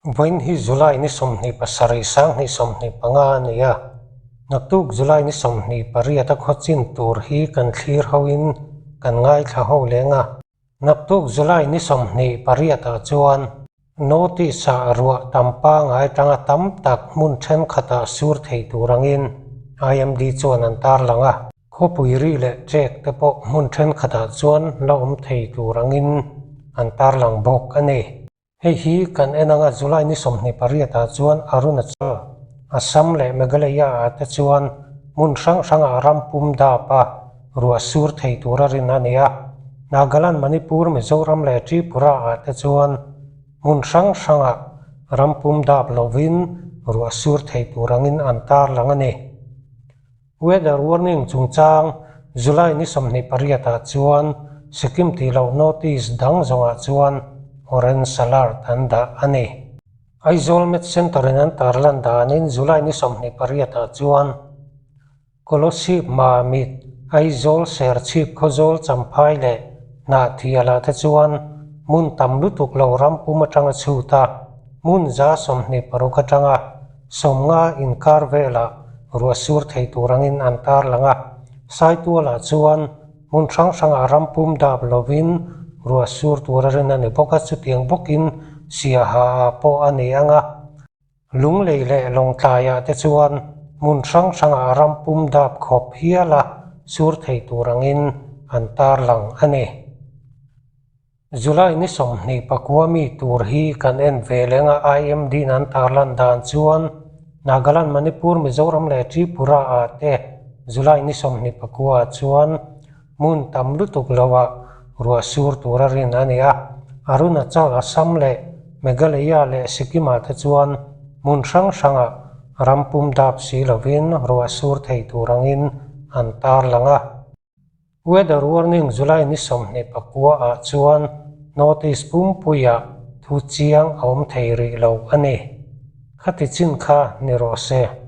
Vawiin hi July ni 27 2025 a ni a, naktuk July ni 28 a khawchin tur hi kan thlir hoin kan ngaithla ho leng a. Naktuk July ni 28 ah chuan Notice ah ruah tam pangai tanga tam tak hmun thenkhatah sur thei tur angin IMD chuan an tarlang a. Khawpui ri leh ṭek te pawh hmun thenkhatah chuan la awm thei tur angin an tarlang bawk a ni. Hei hi kan en anga July ni 28 ah chuan Arunachal, Assam leh Meghalaya ah te chuan hmun hrang hrangah ram pum dap a ruah sur thei tura rin a ni a. Nagaland, Manipur, Mizoram leh Tripura ah te chuan hmun hrang hrangah ram pum dap lovin ruah sur thei tur angin an tarlang a ni. Weather warning chungchang July ni 28 ah chuan Sikkim tih loh notice dang zawngah chuan orange alert an dah a ni. Aizawl Met Centre in an tarlan danin July ni 28 ah chuan Kolosip, Mamit, Aizawl, Serchhip, Khawzawl, Champhai leh Hnahthialah te chuan hmun tam lutuk lo ram pum atanga chhut a, hmun 26 atanga 50 inkar velah ruah sur thei tur angin an tarlang a, Saitualah chuan hmun hrang hrangah ram pum dap lovin ruah sur tur a rin a ni bawk a, chutiang bawkin Siaha ah pawh a ni ang a, Lunglei leh Lawngtlaiah te chuan hmun hrang hrangah ram pum dap khawp hiala sur thei tur angin an tarlang a ni. July ni 29 mi tur hi kan en ve leng a, IMD in an tarlan dan chuan Nagaland, Manipur, Mizoram leh Tripura ah te July ni 29 ah chuan hmun tam lutuk loah ruah sur tur a rin a ni a. Arunachal, Assam leh Meghalaya leh Sikkim ah te chuan hmun hrang hrangah ram pum dap si lovin ruah sur thei tur angin an tarlang a. Weather warning July ni 29 ah chuan notice pumpuiah thu chiang a awm thei rih lo a ni. Khati chin kha ni rawh se.